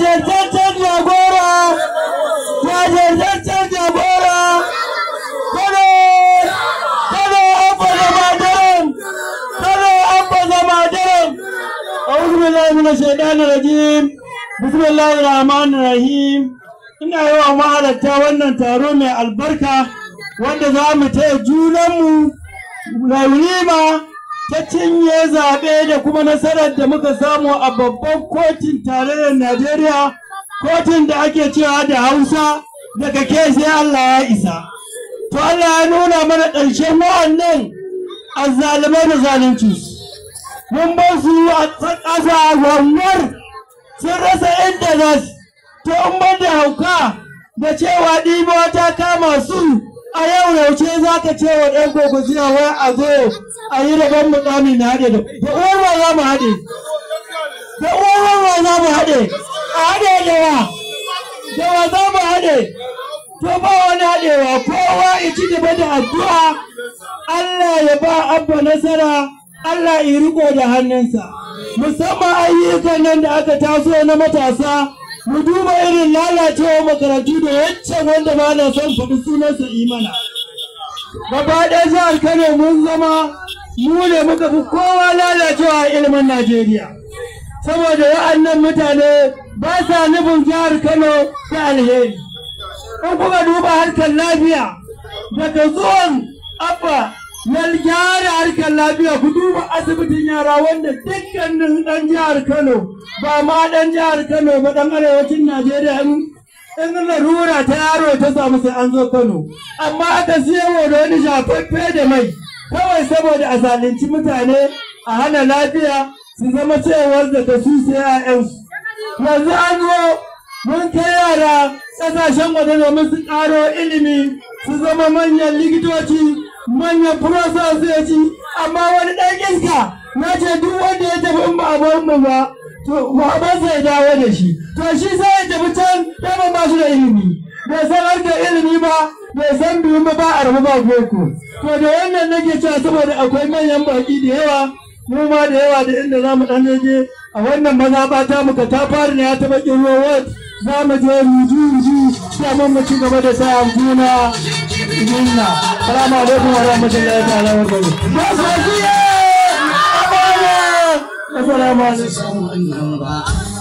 Jajirtaccen jagora, jajirtaccen jagora, Kano, Kano Abba zama daren, Kano Abba zama daren. A'udhu billahi minash shaitanir rajim. Bismillahir rahmanir rahim. Ina yi wa mahalarta wannan taro mai albarka wanda za mu taya junanmu walima ta cinye zaɓe da kuma nasarar da muka samu a babban kotun tarayyar Najeriya, kotun da ake cewa da Hausa daga ke sai Allah ya isa. To Allah ya nuna mana ƙarshen wa'annan azzalumai da zalunci. Mun bar su a ƙasa wanwar sun rasa inda za su. To in ban da hauka da cewa ɗibo ta kama su a yau yaushe za ka ce wa ɗan kwankwasiya wai a zo a yi rabon mukami na haɗe da uwar wa za mu haɗe, da uwar wa za mu haɗe, a haɗe da wa za mu haɗe. To ba wani haɗewa, kowa ya ci gaba da addu'a, Allah ya ba Abba nasara, Allah ya riko da hannunsa. Musamman ayyukan nan da aka taso na matasa, mu duba irin lalacewa makarantu da wancan wanda ba na son faɗi sunansa imana. Gaba ɗaya jihar Kano mun zama mu ne muka fi kowa lalacewa a ilimin Najeriya. Saboda wa'annan mutane ba sa nufin jihar Kano da alheri. In kuka duba harkar lafiya, daga zuwan Abba ya gyara harkar lafiya, ku duba asibitin yara wanda dukkanin ɗan jihar Kano, ba ma ɗan jihar Kano ba, ɗan arewacin Najeriya in larura ta yaro ta samu sai an zo Kano. Amma aka siyo da wani shafaffe da mai kawai saboda a zalunci mutane a hana lafiya su zama cewar daga su sai 'ya'yansu. Yanzu an zo mun kai yara ƙasashen waje domin su ƙaro ilimi su zama manyan likitoci, manyan furososoci, amma wani ɗan iska na ce duk wanda ya tafi in ba a bar mu ba to babansa ya dawo da shi. To shi sai ya tafi can daman ba shi da ilimi, bai san harkar ilimi ba, bai san biyu ba, ba a rabu ba boko. To da wannan nake cewa saboda akwai manyan baki da yawa, mu ma da yawa da inda za mu ɗan je a wannan mazaɓa ta muka ta fara ne ya taɓa ƙirowar za mu je ruju-ruju domin mu ci gaba da sa juna minna. Salamu alaikum wa rahmatullahi ta'ala wa barakatuh. Assalamu alaikum.